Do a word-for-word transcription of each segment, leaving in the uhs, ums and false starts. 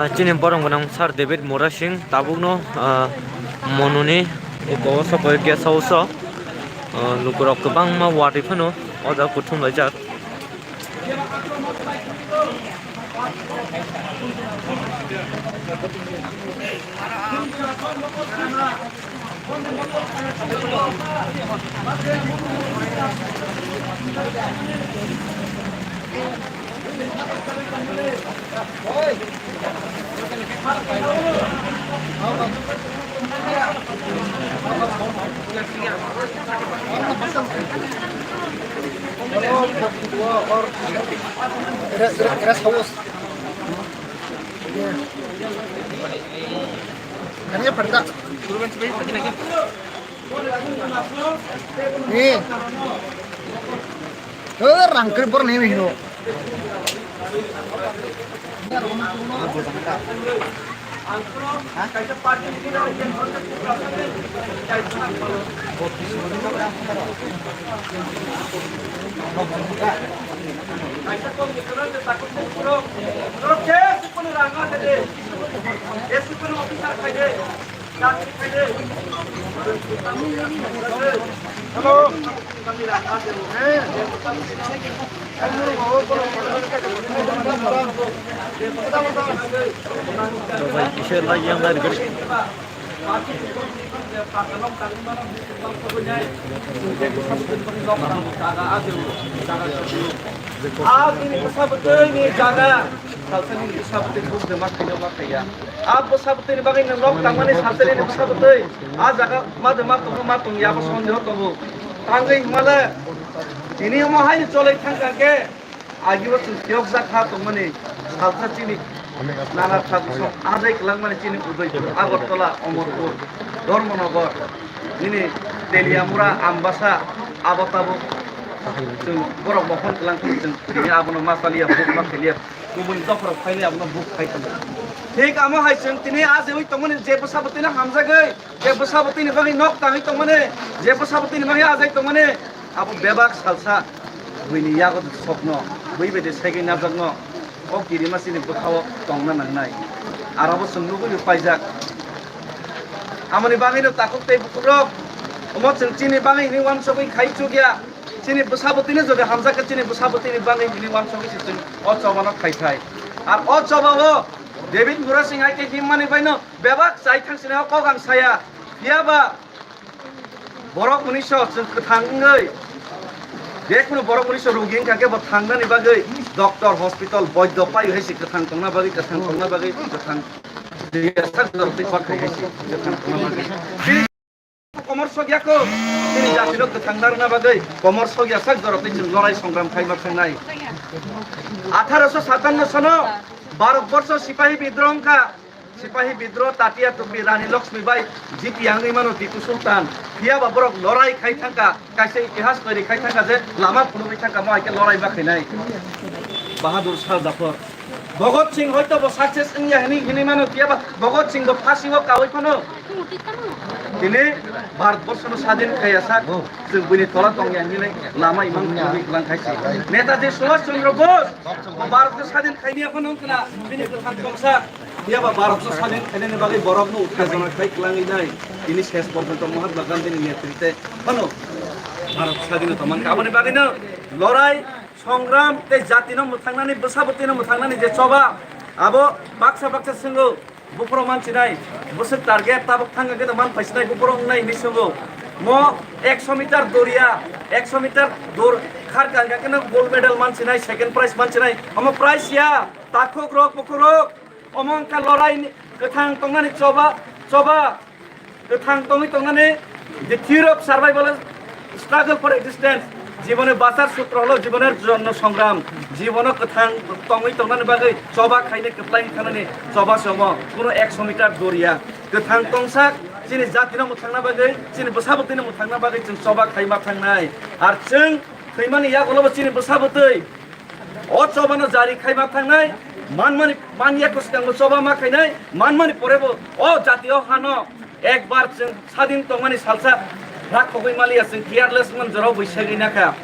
Ah, chini borok gwnang Sir David Murasing tabukno, ah, Monuni uko o sokoi guest house o, ah, lukurok kwbangma watwi phano o jaga kuthum laijak. Rest, rest, rest house. Kanya perda. Ni. Eh, rangkri bor ni hino. Ah, bini bwsa bwtwi ni jaga. Salsa nini bwsa bwtwi buk de ma khaina ma khaiya. Ah, bwsa bwtwi ni bagwi nang nok tangmani salsa nini bwsa bwtwi. Ah, jaga ma de ma tongo ma tongya bo sondeho tongo. Tangwi himale. Tini omo hai cholai thang kha khe. Agi bo chwng phiyok jak kha tongmani salsa chini. Nana thabu song ajai kwlangmani chini Udaipur, Agartala, Amarpur, Dharmanagar, nini Teliamura, Ambasa, abo tabuk chwng borok bokhon kwlang khe chwng tini abono ma chaliya, buk ma khailia, kubun dophorok phaili abono buk khai tongo. Thik amo hai chwng tini ajeui tongmani je bwsa bwtwino hamjagwi, je bwsa bwtwini bagwi nok tangwi tongmani, je bwsa bwtwini bagwi ajai tongmani, abo bebak salsa buini yago sokno, bui bai de segwi najakno. O kirima chini bwkhao tongna nangnai. Aro bo chwng nugwi paijak. Amoni bagwino takhuk tei bukhukrok, omo chwng chini bagwi hwnwi uansugwi khai chukya. Chini bwsa bwtwino jodi hamjak khe chini bwsa bwtwini bagwi hwnwi uansugwi se chwng o chobano khai thai. Ar o chobao David Murasing hai khe himmani baino bebak chai thang sini o kok ang saya. Phiyaba Borok mwnwiso chwng kwthang wngwi, je kunu borok mwnwiso rogi wngkha khe bo thangnani bagwi doctor, hospital, boido pai hai se kwthang tongna bagwi, kwthang tongna bagwi, kwthang sak jorok twi kok khai hai se kwthang tongna bagwi. Chini komor sok ya kho, chini jatino kwthang narwkna bagwi komor sok ya sak jorok twi chwng lorai songram khai ma thangnai. Atharo so satanno sono Bharat borsho sipahi bidroh wngkha. Sipahi bidroh, Tatia Topi, Rani Lakshmi Bai, G P wngwi mano Tipu Sultan. Phiyaba borok lorai khai thangkha, kaisa itihas toiri khai thangkha je lama phunugwi thangkha, mo hai khe lorai ma khainai. Bahadur Shah Zafar. Bhagat Singh hoito bo success wngya hini, hini mano, phiyaba Bhagat Singh bo phasio kaui phano. Tini Bharat borshono sadin khaiya sak, chwng buini tola tongya hinwi lama imang phunugwi kwlang khaisi. Netaji Subhash Chandra Bose, Bharat no sadin khaini aphano wngkha na, bini kwthang tongsa. Phiyaba Bharatno sadin khainani bagwi borokno uttejona khai kwlangwi nai. Tini ses porjonto Mahatma Gandhini netrite phano Bharat sadin tongmankha. Aboni bagwino lorai, songram tei jatino mwthangnani, bwsa bwtwino mwthangnani je choba, abo baksa baksa swngo, buphuru manchinai, bwswk target tabuk thangkha khe man phaisinai buphuru wngnai hinwi swngo. Mo ekso meter doriya, ekso meter dor kharkha hwnkha kheno gold medal manchinai, second prize manchinai. Omo prize ya, takhuk rok, bukhuk rok. Omo wngkha lorai ni kwthang tongnani choba, choba kwthang tongwi tongnani, the theory of survival is struggle for existence. Jibone bachar sutro holo jiboner jonno songram, jibono kwthang tongwi tongnani bagwi choba khaini kwplai wngkha nani choba se omo, kuno ekso meter doriya. Kwthang tongsak chini jatino mwthangna bagwi, chini bwsa bwtwino mwthangna bagwi chwng choba khai ma thangnai. Ar chwng thwimani yagulobo chini bwsa bwtwi o chobano jari khaima thangnai, manmani, manya kwskango choba ma khainai, manmani porebo o jati o hano ekbar chwng sadin tongmani salsa rakhogwi maliya, chwng careless man jorao bwi segwi nakha.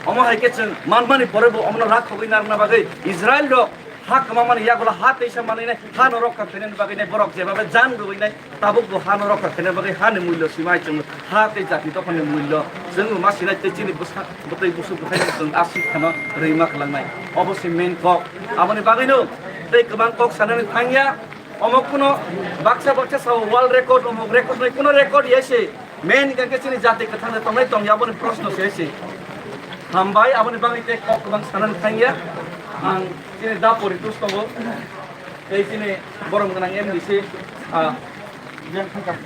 Omo hai khe chwng manmani porebo omono rakhogwi narwkna bagwi Israel rok Ha kwmamani yagulo ha teisa manwinai, hano rokha khainani bagwinai borok jebabe jan rwinai, tabukbo hano rokha khainani bagwi hani mullo sima chwng ha tei jati dophani mullo chwng ma sinai tei chini bwsa bwtwi busuk bwthaino chwng aswk kheno rwima kwlangnai. Obo se main kok. Aboni bagwino tei kwbang kok sanani thangya. Omo kuno baksa baksa sao world record, omo record nai kuno record ya se. Main hingkha khe chini jati kwthang de tongnai tongya aboni proshno se se. Hambai, aboni bagwi tei kok kwbang sanani thangya. Ang chini da poritus tongo. Tei chini borom gwnang M D C, ah, yang thangkha.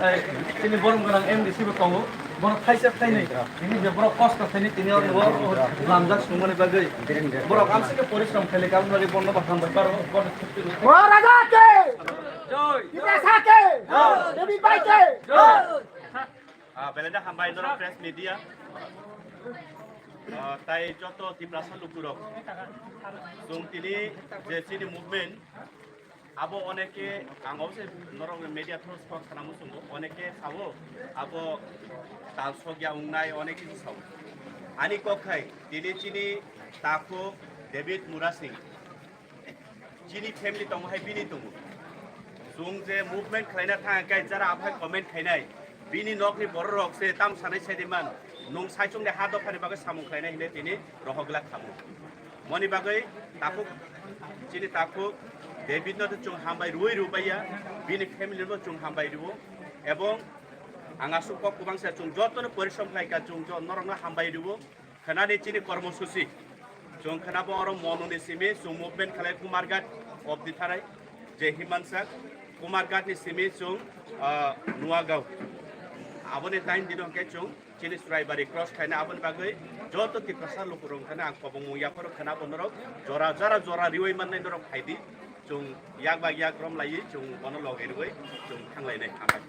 Tei chini borom gwnang M D C bo tongo. Bono thaisa thainwi. Tini je borok kosto khainwi tini oro bo lamjak sungmani bagwi. Borok amsike porishrom khaile kabul bagwi bono bo hambai paro. Bono Maharaja ke! Jai! Tiprasa ke! Jai! David Bhai ke! Jai! Ah, belai no hambai norok press media. Ah, tai joto Tiprasa lukurok. Chwng tini je chini movement, abo oneke ang obose norok media through kok sana muchungo, oneke sabo abo tal sokya wngnai, oneke sabo. Ani kok khai tini chini takhuk David Murasing. Chini family tongo hai bini tongo. Chwng je movement khlaina thang khe jara aphai comment khainai. Bini nokni borok rok se tam sanai sai man. Nung saichung de ha dophani bagwi samung khlainai hine tini rohok glak khamu. Moni bagwi takhuk chini takhuk David no to chwng hambai rwi rubaiya. Bini family no chwng hambai rwo. Ebong ang asuk kok kubang se chwng joto no porisom khlai ka chwng jo norok no hambai rwo. Khnani chini kormosuchi. Chwng khna bo oro Monuni simi chwng movement khlai Kumarghat obdi tharai je Himansa Kumarghat ni simi chwng, ah, Nuagaon. Aboni tain dino hwnkhe chwng chini Churaibari cross khaina aboni bagwi joto Tiprasa lukurok khna ang kobongmung yapharo khna bo norok jora jora jora riwi mannai norok phaidi. Chwng yak ba yak rom laiwi chwng bono loge rwwi chwng thang lainai hambai.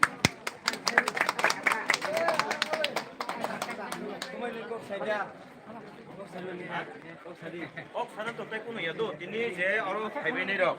Kok sana to tei kuno ya do, tini je oro phaibainai rok.